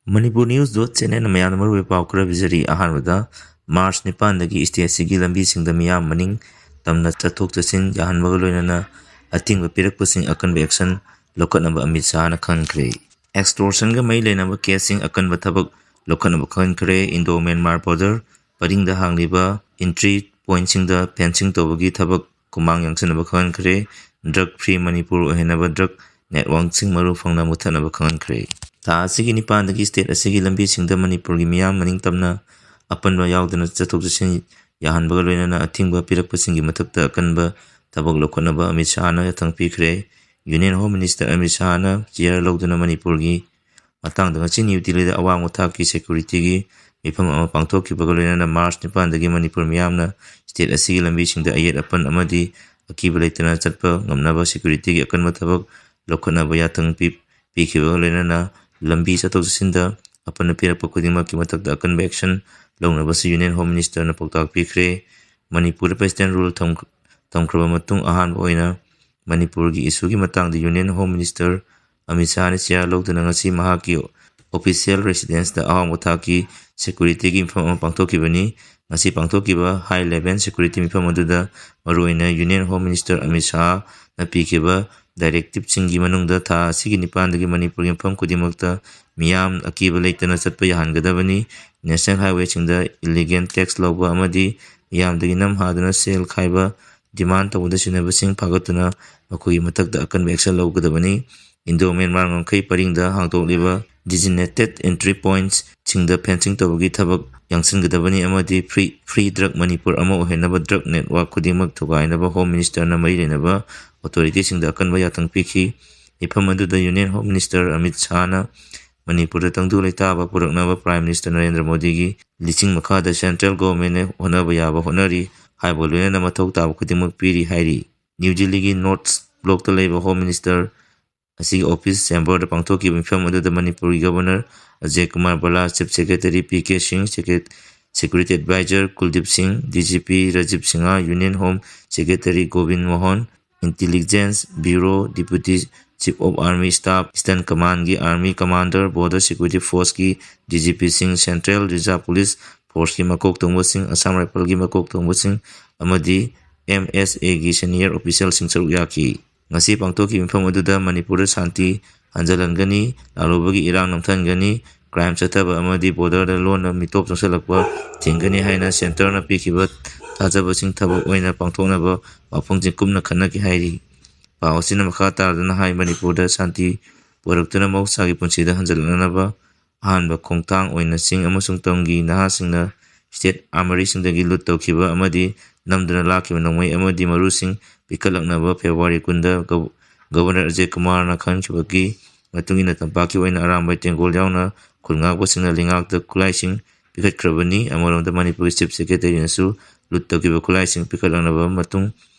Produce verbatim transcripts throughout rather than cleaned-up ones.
Manipur News dot C N N ꯅ ꯃꯌꯥꯝꯗ ꯃꯔꯨꯑꯣꯏꯕ ꯄꯥꯎ ꯈꯔ ꯄꯤꯖꯔꯤ꯫ ꯑꯍꯥꯟꯕꯗ, ꯃꯥꯔꯆ ꯅꯤꯄꯥꯟꯗꯒꯤ ꯁ꯭ꯇꯦꯠ ꯑꯁꯤꯒꯤ ꯂꯝꯕꯤꯁꯤꯡꯗ ꯃꯤꯌꯥꯝ ꯃꯅꯤꯡ ꯇꯝꯅ ꯆꯠꯊꯣꯛ ꯆꯠꯁꯤꯟ ꯌꯥꯍꯟꯕꯒ ꯂꯣꯏꯅꯅ ꯑꯊꯤꯡꯕ ꯄꯤꯔꯛꯄꯁꯤꯡ ꯑꯀꯟꯕ ꯑꯦꯛꯁꯟ ꯂꯧꯈꯠꯅꯕ ꯑꯃꯤꯠ ꯁꯍꯥꯅ ꯈꯪꯍꯟꯈ꯭ꯔꯦ꯫ ꯑꯦꯛꯁꯇꯣꯔꯁꯟꯒ ꯃꯔꯤ ꯂꯩꯅꯕ ꯀꯦꯁꯁꯤꯡ ꯑꯀꯟꯕ ꯊꯕꯛ ꯂꯧꯈꯠꯅꯕ ꯈꯪꯍꯟꯈ꯭ꯔꯦ꯫ ꯏꯟꯗꯣ ꯃ꯭ꯌꯥꯟꯃꯥꯔ ꯕꯣꯔꯗꯔ ꯄꯔꯤꯡꯗ ꯍꯥꯡꯂꯤꯕ ꯏꯟꯇ꯭ꯔꯤ ꯄꯣꯏꯟꯠꯁꯤꯡꯗ ꯐꯦꯟꯁꯤꯡ ꯇꯧꯕꯒꯤ ꯊꯕꯛ ꯈꯨꯃꯥꯡ ꯌꯥꯡꯁꯤꯟꯅꯕ ꯈꯪꯍꯟꯈ꯭ꯔꯦ꯫ ꯗ꯭ꯔꯒ ꯐ꯭ꯔꯤ ꯃꯅꯤꯄꯨꯔ ꯑꯣꯏꯍꯟꯅꯕ ꯗ꯭ꯔꯒ ꯅꯦꯠꯋꯥꯔꯛꯁꯤꯡ ꯃꯔꯨ ꯐꯪꯅ ꯃꯨꯠꯊꯠꯅꯕ ꯈꯪꯍꯟꯈ꯭ꯔꯦ꯫ ꯊꯥ ꯑꯁꯤꯒꯤ ꯅꯤꯄꯥꯟꯗꯒꯤ ꯁ꯭ꯇꯦꯠ ꯑꯁꯤꯒꯤ ꯂꯝꯕꯤꯁꯤꯡꯗ ꯃꯅꯤꯄꯨꯔꯒꯤ ꯃꯤꯌꯥꯝ ꯃꯅꯤꯡ ꯇꯝꯅ ꯑꯄꯟꯕ ꯌꯥꯎꯗꯅ ꯆꯠꯊꯣꯛ ꯆꯠꯁꯤꯟ ꯌꯥꯍꯟꯕꯒ ꯂꯣꯏꯅꯅ ꯑꯊꯤꯡꯕ ꯄꯤꯔꯛꯄꯁꯤꯡꯒꯤ ꯃꯊꯛꯇ ꯑꯀꯟꯕ ꯊꯕꯛ ꯂꯧꯈꯠꯅꯕ ꯑꯃꯤꯠ ꯁꯍꯥꯅ ꯌꯥꯊꯪ ꯄꯤꯈ꯭ꯔꯦ꯫ ꯌꯨꯅꯤꯌꯟ ꯍꯣꯝ ꯃꯤꯅꯤꯁꯇꯔ ꯑꯃꯤꯠ ꯁꯍꯥꯅ ꯆꯤꯌꯥꯔ ꯂꯧꯗꯨꯅ ꯃꯅꯤꯄꯨꯔꯒꯤ ꯃꯇꯥꯡꯗ ꯉꯁꯤ ꯅ꯭ꯌꯨ ꯗꯤꯜꯂꯤꯗ ꯑꯋꯥꯡꯕ ꯊꯥꯛꯀꯤ ꯁꯦꯀ꯭ꯌꯨꯔꯤꯇꯤꯒꯤ ꯃꯤꯐꯝ ꯑꯃ ꯄꯥꯡꯊꯣꯛꯈꯤꯕꯒ ꯂꯣꯏꯅꯅ ꯃꯥꯔꯆ ꯅꯤꯄꯥꯟꯗꯒꯤ ꯃꯅꯤꯄꯨꯔ ꯃꯤꯌꯥꯝꯅ ꯁ꯭ꯇꯦꯠ ꯑꯁꯤꯒꯤ ꯂꯝꯕꯤꯁꯤꯡꯗ ꯑꯌꯦꯠ ꯑꯄꯟ ꯑꯃꯗꯤ ꯑꯀꯤꯕ ꯂꯩꯇꯅ ꯆꯠꯄ ꯉꯝꯅꯕ ꯁꯦꯀ꯭ꯌꯨꯔꯤꯇꯤꯒꯤ ꯑꯀꯟꯕ ꯊꯕꯛ ꯂꯧꯈꯠꯅꯕ ꯌꯥꯊꯪ ꯄꯤ-, ꯄꯤꯈꯤꯕꯒ ꯂꯣꯏꯅꯅ ꯂꯝꯕꯤ ꯆꯠꯊꯣꯛ ꯆꯠꯁꯤꯟꯗ ꯑꯄꯟꯕ ꯄꯤꯔꯛꯄ ꯈꯨꯗꯤꯡꯃꯛꯀꯤ ꯃꯊꯛꯇ ꯑꯀꯟꯕ ꯑꯦꯛꯁꯟ ꯂꯧꯅꯕꯁꯨ ꯌꯨꯅꯤꯌꯟ ꯍꯣꯝ ꯃꯤꯅꯤꯁꯇꯔꯅ ꯄꯥꯎꯇꯥꯛ ꯄꯤꯈ꯭ꯔꯦ꯫ ꯃꯅꯤꯄꯨꯔꯗ ꯄ꯭ꯔꯦꯁꯤꯗꯦꯟ ꯔꯨꯜ ꯊꯝ-, ꯊꯝꯈ꯭ꯔꯕ ꯃꯇꯨꯡ ꯑꯍꯥꯟꯕ ꯑꯣꯏꯅ ꯃꯅꯤꯄꯨꯔꯒꯤ ꯏꯁꯨꯒꯤ ꯃꯇꯥꯡꯗ ꯌꯨꯅꯤꯌꯟ ꯍꯣꯝ ꯃꯤꯅꯤꯁꯇꯔ ꯑꯃꯤꯠ ꯁꯍꯥꯅ ꯆꯤꯌꯥꯔ ꯂꯧꯗꯨꯅ ꯉꯁꯤ ꯃꯍꯥꯛꯀꯤ ꯑꯣꯐꯤꯁꯤꯌꯦꯜ ꯔꯦꯁꯤꯗꯦꯟꯁꯇ ꯑꯋꯥꯡꯕ ꯊꯥꯛꯀꯤ ꯁꯦꯀ꯭ꯌꯨꯔꯤꯇꯤꯒꯤ ꯃꯤꯐꯝ ꯑꯃ ꯄꯥꯡꯊꯣꯛꯈꯤꯕꯅꯤ꯫ ꯉꯁꯤ ꯄꯥꯡꯊꯣꯛꯈꯤꯕ ꯍꯥꯏ ꯂꯦꯚꯦꯜ ꯁꯦꯀ꯭ꯌꯨꯔꯤꯇꯤ ꯃꯤꯐꯝ ꯑꯗꯨꯗ ꯃꯔꯨꯑꯣꯏꯅ ꯌꯨꯅꯤꯌꯟ ꯍꯣꯝ ꯃꯤꯅꯤꯁꯇꯔ ꯑꯃꯤꯠ ꯁꯍꯥꯅ ꯄꯤꯈꯤꯕ ꯗꯥꯏꯔꯦꯛꯇꯤꯞꯁꯤꯡꯒꯤ ꯃꯅꯨꯡꯗ ꯊꯥ ꯑꯁꯤꯒꯤ ꯅꯤꯄꯥꯟꯗꯒꯤ ꯃꯅꯤꯄꯨꯔꯒꯤ ꯃꯐꯝ ꯈꯨꯗꯤꯡꯃꯛꯇ ꯃꯤꯌꯥꯝ ꯑꯀꯤꯕ ꯂꯩꯇꯅ ꯆꯠꯄ ꯌꯥꯍꯟꯒꯗꯕꯅꯤ꯫ ꯅꯦꯁꯅꯦꯜ ꯍꯥꯏꯋꯦꯁꯤꯡꯗ ꯏꯂꯤꯒꯦꯜ ꯇꯦꯛꯁ ꯂꯧꯕ ꯑꯃꯗꯤ ꯃꯤꯌꯥꯝꯗꯒꯤ ꯅꯝ ꯍꯥꯗꯨꯅ ꯁꯦꯜ ꯈꯥꯏꯕ ꯗꯤꯃꯥꯟ ꯇꯧꯕꯗ ꯁꯤꯖꯤꯟꯅꯕꯁꯤꯡ ꯐꯥꯒꯠꯇꯨꯅ ꯃꯈꯣꯏꯒꯤ ꯃꯊꯛꯇ ꯑꯀꯟꯕ ꯑꯦꯛꯁꯟ ꯂꯧꯒꯗꯕꯅꯤ꯫ ꯏꯟꯗꯣ ꯃ꯭ꯌꯥꯟꯃꯥꯔ ꯉꯝꯈꯩ ꯄꯔꯤꯡꯗ ꯍꯥꯡꯗꯣꯛꯂꯤꯕ ꯗꯤꯖꯤꯅꯦꯇꯦꯠ ꯑꯦꯟꯇ꯭ꯔꯤ ꯄꯣꯏꯟꯠꯁꯤꯡꯗ ꯐꯦꯟꯁꯤꯡ ꯇꯧꯕꯒꯤ ꯊꯕꯛ ꯌꯥꯡꯁꯤꯟꯒꯗꯕꯅꯤ ꯑꯃꯗꯤ ꯐ꯭ꯔꯤ, ꯐ꯭ꯔꯤ ꯗ꯭ꯔꯒ ꯃꯅꯤꯄꯨꯔ ꯑꯃ ꯑꯣꯏꯍꯟꯅꯕ ꯗ꯭ꯔꯒ ꯅꯦꯠꯋꯥꯔꯛ ꯈꯨꯗꯤꯡꯃꯛ ꯊꯨꯒꯥꯏꯅꯕ ꯍꯣꯝ ꯃꯤꯅꯤꯁꯇꯔꯅ ꯃꯔꯤ ꯂꯩꯅꯕ ꯑꯣꯊꯣꯔꯤꯇꯤꯁꯤꯡꯗ ꯑꯀꯟꯕ ꯌꯥꯊꯪ ꯄꯤꯈꯤ꯫ ꯃꯤꯐꯝ ꯑꯗꯨꯗ ꯌꯨꯅꯤꯌꯟ ꯍꯣꯝ ꯃꯤꯅꯤꯁꯇꯔ ꯑꯃꯤꯠ ꯁꯍꯥꯅ ꯃꯅꯤꯄꯨꯔꯗ ꯇꯪꯗꯨ ꯂꯩꯇꯥꯕ ꯄꯨꯔꯛꯅꯕ ꯄ꯭ꯔꯥꯏꯝ ꯃꯤꯅꯤꯁꯇꯔ ꯅꯔꯦꯟꯗ꯭ꯔ ꯃꯣꯗꯤꯒꯤ ꯂꯤꯆꯤꯡ ꯃꯈꯥꯗ ꯁꯦꯟꯇ꯭ꯔꯦꯜ ꯒꯣꯚꯔꯟꯃꯦꯟꯠꯅ ꯍꯣꯠꯅꯕ ꯌꯥꯕ ꯍꯣꯠꯅꯔꯤ ꯍꯥꯏꯕꯒ ꯂꯣꯏꯅꯅ ꯃꯊꯧ ꯇꯥꯕ ꯈꯨꯗꯤꯡꯃꯛ ꯄꯤꯔꯤ ꯍꯥꯏꯔꯤ꯫ ꯅ꯭ꯌꯨ ꯗꯤꯜꯂꯤꯒꯤ ꯅꯣꯔꯠꯁ ꯕ꯭ꯂꯣꯛꯇ ꯂꯩꯕ ꯍꯣꯝ ꯃꯤꯅꯤꯁꯇꯔ ꯑꯁꯤꯒꯤ ꯑꯣꯐꯤꯁ ꯆꯦꯝꯕꯔꯗ ꯄꯥꯡꯊꯣꯛꯈꯤꯕ ꯃꯤꯐꯝ ꯑꯗꯨꯗ ꯃꯅꯤꯄꯨꯔꯒꯤ governor Ajay Kumar Bhalla, chief secretary P K Singh, ꯁꯦꯀ꯭ꯔꯦ-, security adviser Kuldip Singh, D G P Rajiv Singh, union home secretary ꯒꯣꯕꯤꯟ Mohan, intelligence bureau deputy Chief of Army Staff, Eastern Commandꯒꯤ Army Commander, Border Security Forceꯀꯤ DGPꯁꯤꯡ, Central Reserve Police Forceꯀꯤ ꯃꯀꯣꯛ ꯊꯣꯡꯕꯁꯤꯡ, Assam Rifleꯒꯤ ꯃꯀꯣꯛ ꯊꯣꯡꯕꯁꯤꯡ ꯑꯃꯗꯤ MSAꯒꯤ senior officialꯁꯤꯡ ꯁꯔꯨꯛ ꯌꯥꯈꯤ꯫ ꯉꯁꯤ ꯄꯥꯡꯊꯣꯛꯈꯤꯕ ꯃꯤꯐꯝ ꯑꯗꯨꯗ ꯃꯅꯤꯄꯨꯔꯗ ꯁꯥꯟꯇꯤ ꯍꯟꯖꯤꯜꯍꯟꯒꯅꯤ, ꯂꯥꯜꯍꯧꯕꯒꯤ ꯏꯔꯥꯡ ꯅꯝꯊꯍꯟꯒꯅꯤ, crime ꯆꯠꯊꯕ ꯑꯃꯗꯤ borderꯗ ꯂꯣꯟꯅ ꯃꯤꯇꯣꯞ ꯆꯪꯁꯤꯜꯂꯛꯄ ꯊꯤꯡꯒꯅꯤ ꯍꯥꯏꯅ centreꯅ ꯄꯤꯈꯤꯕ ꯊꯥꯖꯕꯁꯤꯡ ꯊꯕꯛ ꯑꯣꯏꯅ ꯄꯥꯡꯊꯣꯛꯅꯕ ꯋꯥꯐꯝꯁꯤꯡ ꯀꯨꯞꯅ ꯈꯟꯅꯈꯤ ꯍꯥꯏꯔꯤ꯫ ꯄꯥꯎ ꯑꯁꯤꯅ ꯃꯈꯥ ꯇꯥꯗꯨꯅ ꯍꯥꯏ, ꯃꯅꯤꯄꯨꯔꯗ ꯁꯥꯟꯇꯤ ꯄꯨꯔꯛꯇꯨꯅ ꯃꯍꯧꯁꯥꯒꯤ ꯄꯨꯟꯁꯤꯗ ꯍꯟꯖꯤꯜꯂꯛꯅꯅꯕ ꯑꯍꯥꯟꯕ ꯈꯣꯡꯊꯥꯡ ꯑꯣꯏꯅ ꯆꯤꯡ ꯑꯃꯁꯨꯡ ꯇꯝꯒꯤ ꯅꯍꯥꯁꯤꯡꯅ state armoryꯁꯤꯡꯗꯒꯤ loot ꯇꯧꯈꯤꯕ ꯑꯃꯗꯤ ꯅꯝꯗꯨꯅ ꯂꯥꯛꯈꯤꯕ ꯅꯣꯡꯃꯩ ꯑꯃꯗꯤ ꯃꯔꯨꯁꯤꯡ ꯄꯤꯈꯠꯂꯛꯅꯕ February ꯀꯨꯟꯗ Gov-, Governor ꯑꯖꯌ ꯀꯨꯃꯥꯔꯅ ꯈꯪꯍꯟꯈꯤꯕꯒꯤ ꯃꯇꯨꯡ ꯏꯟꯅ ꯇꯝꯄꯥꯛꯀꯤ ꯑꯣꯏꯅ ꯑꯔꯥꯝꯕꯥꯏ ꯇꯦꯡꯒꯣꯜ ꯌꯥꯎꯅ ꯈꯨꯜ ꯉꯥꯛꯄꯁꯤꯡꯅ ꯂꯩꯉꯥꯛꯇ ꯈꯨꯠꯂꯥꯏꯁꯤꯡ ꯄꯤꯈꯠꯈ꯭ꯔꯕꯅꯤ꯫ ꯑꯃꯔꯣꯝꯗ ꯃꯅꯤꯄꯨꯔꯒꯤ Chief Secretaryꯅꯁꯨ loot ꯇꯧꯈꯤꯕ ꯈꯨꯠꯂꯥꯏꯁꯤꯡ ꯄꯤꯈꯠꯂꯛꯅꯕ ꯃꯇꯨꯡ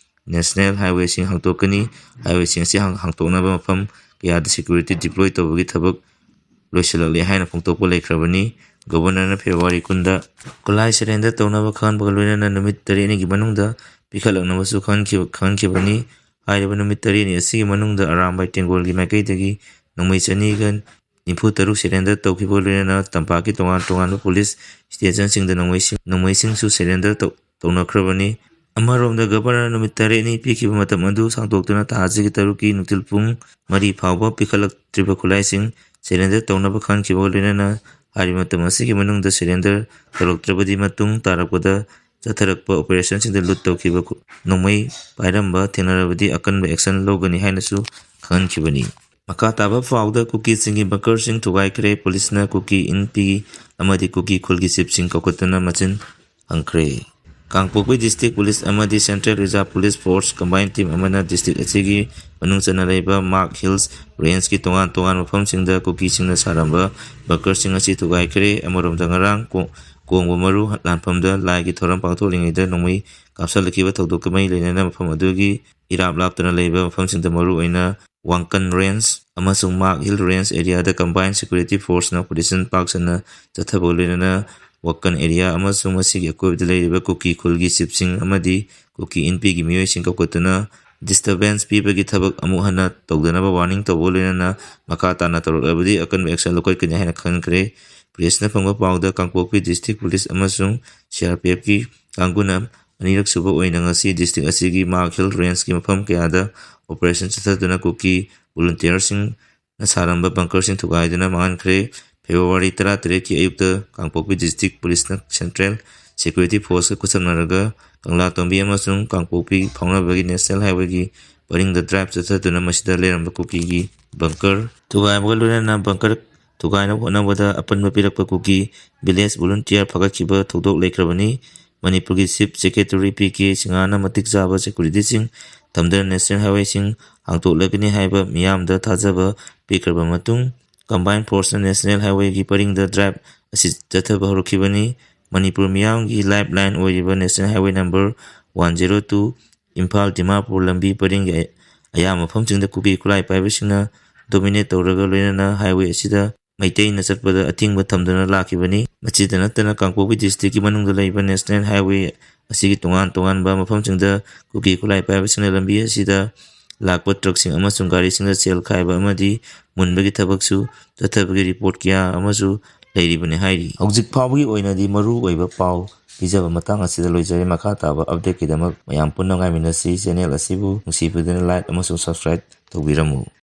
national highwayꯁꯤꯡ ꯍꯥꯡꯗꯣꯛꯀꯅꯤ꯫ Highwayꯁꯤꯡ ꯑꯁꯤ ꯍꯥꯡ-, ꯍꯥꯡꯗꯣꯛꯅꯕ ꯃꯐꯝ ꯀꯌꯥꯗ security deploy ꯇꯧꯕꯒꯤ ꯊꯕꯛ ꯂꯣꯏꯁꯤꯜꯂꯛꯂꯦ ꯍꯥꯏꯅ ꯐꯣꯡꯗꯣꯛꯄ ꯂꯩꯈ꯭ꯔꯕꯅꯤ꯫ Governorꯅ February ꯀꯨꯟꯗ ꯈꯨꯠꯂꯥꯏ surrender ꯇꯧꯅꯕ ꯈꯪꯍꯟꯕꯒ ꯂꯣꯏꯅꯅ ꯅꯨꯃꯤꯠ ꯇꯔꯦꯠꯅꯤꯒꯤ ꯃꯅꯨꯡꯗ ꯄꯤꯈꯠꯂꯛꯅꯕꯁꯨ ꯈꯪꯍꯟꯈꯤꯕ-, ꯈꯪꯍꯟꯈꯤꯕꯅꯤ꯫ ꯍꯥꯏꯔꯤꯕ ꯅꯨꯃꯤꯠ ꯇꯔꯦꯠꯅꯤ ꯑꯁꯤꯒꯤ ꯃꯅꯨꯡꯗ ꯑꯔꯥꯝꯕꯥꯏ ꯇꯦꯡꯒꯣꯜꯒꯤ ꯃꯥꯏꯀꯩꯗꯒꯤ ꯅꯣꯡꯃꯩ ꯆꯅꯤꯒ ꯅꯤꯐꯨ ꯇꯔꯨꯛ surrender ꯇꯧꯈꯤꯕꯒ ꯂꯣꯏꯅꯅ ꯇꯝꯄꯥꯛꯀꯤ ꯇꯣꯉꯥꯟ ꯇꯣꯉꯥꯟꯕ police stationꯁꯤꯡꯗ ꯅꯣꯡꯃꯩꯁꯤꯡ, ꯅꯣꯡꯃꯩꯁꯤꯡꯁꯨ surrender ꯇꯧ-, ꯇꯧꯅꯈ꯭ꯔꯕꯅꯤ꯫ ꯑꯃꯔꯣꯝꯗ Governorꯅ ꯅꯨꯃꯤꯠ ꯇꯔꯦꯠꯅꯤ ꯄꯤꯈꯤꯕ ꯃꯇꯝ ꯑꯗꯨ ꯁꯥꯡꯗꯣꯛꯇꯨꯅ ꯊꯥ ꯑꯁꯤꯒꯤ ꯇꯔꯨꯛꯀꯤ ꯅꯨꯡꯊꯤꯜ ꯄꯨꯡ ꯃꯔꯤ ꯐꯥꯎꯕ ꯄꯤꯈꯠꯂꯛꯇ꯭ꯔꯤꯕ ꯈꯨꯠꯂꯥꯏꯁꯤꯡ surrender ꯇꯧꯅꯕ ꯈꯪꯍꯟꯈꯤꯕꯒ ꯂꯣꯏꯅꯅ ꯍꯥꯏꯔꯤꯕ ꯃꯇꯝ ꯑꯁꯤꯒꯤ ꯃꯅꯨꯡꯗ surrender ꯇꯧꯔꯛꯇ꯭ꯔꯕꯗꯤ ꯃꯇꯨꯡ ꯇꯥꯔꯛꯄꯗ ꯆꯠꯊꯔꯛꯄ operationꯁꯤꯡꯗ loot ꯇꯧꯈꯤꯕ ꯈꯨ-, ꯅꯣꯡꯃꯩ ꯄꯥꯏꯔꯝꯕ ꯊꯦꯡꯅꯔꯕꯗꯤ ꯑꯀꯟꯕ action ꯂꯧꯒꯅꯤ ꯍꯥꯏꯅꯁꯨ ꯈꯪꯍꯟꯈꯤꯕꯅꯤ꯫ ꯃꯈꯥ ꯇꯥꯕ ꯄꯥꯎꯗ ꯀꯨꯀꯤꯁꯤꯡꯒꯤ bunkerꯁꯤꯡ ꯊꯨꯒꯥꯏꯈ꯭ꯔꯦ, policeꯅ ꯀꯨꯀꯤ ꯏꯟꯄꯤ ꯑꯃꯗꯤ ꯀꯨꯀꯤ ꯈꯨꯜꯒꯤ chiefꯁꯤꯡ ꯀꯧꯈꯠꯇꯨꯅ ꯃꯆꯤꯟ ꯍꯪꯈ꯭ꯔꯦ꯫ ꯀꯥꯡꯄꯣꯛꯄꯤ district police ꯑꯃꯗꯤ Central Reserve Police Force combined team ꯑꯃꯅ district ꯑꯁꯤꯒꯤ ꯃꯅꯨꯡ ꯆꯟꯅ ꯂꯩꯕ Mark Hills Rangeꯀꯤ ꯇꯣꯉꯥꯟ ꯇꯣꯉꯥꯟꯕ ꯃꯐꯝꯁꯤꯡꯗ ꯀꯨꯀꯤꯁꯤꯡꯅ ꯁꯥꯔꯝꯕ bunkerꯁꯤꯡ ꯑꯁꯤ ꯊꯨꯒꯥꯏꯈ꯭ꯔꯦ꯫ ꯑꯃꯔꯣꯝꯗ ꯉꯔꯥꯡ ꯀꯣ-, ꯀꯣꯡꯕ ꯃꯔꯨ ꯂꯥꯟꯐꯝꯗ ꯂꯥꯏꯒꯤ ꯊꯧꯔꯝ ꯄꯥꯡꯊꯣꯛꯂꯤꯉꯩꯗ ꯅꯣꯡꯃꯩ ꯀꯥꯞꯁꯤꯜꯂꯛꯈꯤꯕ ꯊꯧꯗꯣꯛꯀ ꯃꯔꯤ ꯂꯩꯅꯅ ꯃꯐꯝ ꯑꯗꯨꯒꯤ ꯏꯔꯥꯞ ꯂꯥꯞꯇꯅ ꯂꯩꯕ ꯃꯐꯝꯁꯤꯡꯗ ꯃꯔꯨꯑꯣꯏꯅ ꯋꯥꯡꯀꯟ Range ꯑꯃꯁꯨꯡ Mark Hill Range areaꯗ combined security forceꯅ operation ꯄꯥꯛ ꯁꯟꯅ ꯆꯠꯊꯕꯒ ꯂꯣꯏꯅꯅ ꯋꯥꯡꯀꯟ area ꯑꯃꯁꯨꯡ ꯃꯁꯤꯒꯤ ꯑꯀꯣꯏꯕꯗ ꯂꯩꯔꯤꯕ ꯀꯨꯀꯤ ꯈꯨꯜꯒꯤ chiefꯁꯤꯡ ꯑꯃꯗꯤ ꯀꯨꯀꯤ ꯏꯟꯄꯤꯒꯤ ꯃꯤꯑꯣꯏꯁꯤꯡ ꯀꯧꯈꯠꯇꯨꯅ disturbance ꯄꯤꯕꯒꯤ ꯊꯕꯛ ꯑꯃꯨꯛ ꯍꯟꯅ ꯇꯧꯗꯅꯕ warning ꯇꯧꯕ ꯂꯣꯏꯅꯅ ꯃꯈꯥ ꯇꯥꯅ ꯇꯧꯔꯛꯂꯕꯗꯤ ꯑꯀꯟꯕ action ꯂꯧꯈꯠꯀꯅꯤ ꯍꯥꯏꯅ ꯈꯟꯈ꯭ꯔꯦ꯫ Pressꯅ ꯐꯪꯕ ꯄꯥꯎꯗ ꯀꯥꯡꯄꯣꯛꯄꯤ District Police ꯑꯃꯁꯨꯡ CRPFꯀꯤ ꯀꯥꯡꯕꯨꯅ ꯑꯅꯤꯔꯛ ꯁꯨꯕ ꯑꯣꯏꯅ ꯉꯁꯤ district ꯑꯁꯤꯒꯤ Magh Hill Rangeꯀꯤ ꯃꯐꯝ ꯀꯌꯥꯗ operation ꯆꯠꯊꯗꯨꯅ ꯀꯨꯀꯤ volunteerꯁꯤꯡꯅ ꯁꯥꯔꯝꯕ bunkerꯁꯤꯡ ꯊꯨꯒꯥꯏꯗꯨꯅ ꯃꯥꯡꯍꯟꯈ꯭ꯔꯦ꯫ February ꯇꯔꯥꯇꯔꯦꯠꯀꯤ ꯑꯌꯨꯛꯇ ꯀꯥꯡꯄꯣꯛꯄꯤ District Policeꯅ Central Security Forceꯀ ꯈꯨꯠꯁꯝꯅꯔꯒ ꯀꯪꯂꯥꯇꯣꯡꯕꯤ ꯑꯃꯁꯨꯡ ꯀꯥꯡꯄꯣꯛꯄꯤ ꯐꯥꯎꯅꯕꯒꯤ National Highwayꯒꯤ ꯄꯔꯤꯡꯗ drive ꯆꯠꯊꯗꯨꯅ ꯃꯁꯤꯗ ꯂꯩꯔꯝꯕ ꯀꯨꯀꯤꯒꯤ bunker ꯊꯨꯒꯥꯏꯕꯒ ꯂꯣꯏꯅꯅ bunker ꯊꯨꯒꯥꯏꯅꯕ ꯍꯣꯠꯅꯕꯗ ꯑꯄꯟꯕ ꯄꯤꯔꯛꯄ ꯀꯨꯀꯤ village volunteer ꯐꯥꯒꯠꯈꯤꯕ ꯊꯧꯗꯣꯛ ꯂꯩꯈ꯭ꯔꯕꯅꯤ꯫ ꯃꯅꯤꯄꯨꯔꯒꯤ Chief Secretary ꯄꯤ ꯀꯦ ꯁꯤꯡꯍꯅ ꯃꯇꯤꯛ ꯆꯥꯕ securityꯁꯤꯡ ꯊꯝꯗꯨꯅ National Highwayꯁꯤꯡ ꯍꯥꯡꯗꯣꯛꯂꯒꯅꯤ ꯍꯥꯏꯕ ꯃꯤꯌꯥꯝꯗ ꯊꯥꯖꯕ ꯄꯤꯈ꯭ꯔꯕ ꯃꯇꯨꯡ, Combined Forceꯅ National Highwayꯒꯤ ꯄꯔꯤꯡꯗ drive ꯑꯁꯤ ꯆꯠꯊꯕ ꯍꯧꯔꯛꯈꯤꯕꯅꯤ꯫ ꯃꯅꯤꯄꯨꯔ ꯃꯤꯌꯥꯝꯒꯤ lifeline ꯑꯣꯏꯔꯤꯕ National Highway number one zero two Imphal Dimapur ꯂꯝꯕꯤ ꯄꯔꯤꯡꯒꯤ ꯑꯌꯥꯝꯕ ꯃꯐꯝꯁꯤꯡꯗ ꯀꯨꯀꯤ ꯈꯨꯠꯂꯥꯏ ꯄꯥꯏꯕꯁꯤꯡꯅ dominate ꯇꯧꯔꯒ ꯂꯣꯏꯅꯅ highway ꯑꯁꯤꯗ ꯃꯩꯇꯩꯅ ꯆꯠꯄꯗ ꯑꯊꯤꯡꯕ ꯊꯝꯗꯨꯅ ꯂꯥꯛꯈꯤꯕꯅꯤ꯫ ꯃꯁꯤꯗ ꯅꯠꯇꯅ ꯀꯥꯡꯄꯣꯛꯄꯤ districtꯀꯤ ꯃꯅꯨꯡꯗ ꯂꯩꯕ National Highway ꯑꯁꯤꯒꯤ ꯇꯣꯉꯥꯟ ꯇꯣꯉꯥꯟꯕ ꯃꯐꯝꯁꯤꯡꯗ ꯀꯨꯀꯤ ꯈꯨꯠꯂꯥꯏ ꯄꯥꯏꯕꯁꯤꯡꯅ ꯂꯝꯕꯤ ꯑꯁꯤꯗ ꯂꯥꯛꯄ truckꯁꯤꯡ ꯑꯃꯁꯨꯡ ꯒꯥꯔꯤꯁꯤꯡꯗ ꯁꯦꯜ ꯈꯥꯏꯕ ꯑꯃꯗꯤ ꯃꯨꯟꯕꯒꯤ ꯊꯕꯛꯁꯨ ꯆꯠꯊꯕꯒꯤ report ꯀꯌꯥ ꯑꯃꯁꯨ ꯂꯩꯔꯤꯕꯅꯤ ꯍꯥꯏꯔꯤ꯫ ꯍꯧꯖꯤꯛ ꯐꯥꯎꯕꯒꯤ ꯑꯣꯏꯅꯗꯤ ꯃꯔꯨ ꯑꯣꯏꯕ ꯄꯥꯎ ꯄꯤꯖꯕ ꯃꯇꯥꯡ ꯑꯁꯤꯗ ꯂꯣꯏꯖꯔꯦ꯫ ꯃꯈꯥ ꯇꯥꯕ updateꯀꯤꯗꯃꯛ ꯃꯌꯥꯝ ꯄꯨꯟꯅ ꯉꯥꯏꯃꯤꯟꯅꯁꯤ꯫ Channel ꯑꯁꯤꯕꯨ ꯅꯨꯡꯁꯤꯕꯤꯗꯨꯅ like ꯑꯃꯁꯨꯡ subscribe ꯇꯧꯕꯤꯔꯝꯃꯨ꯫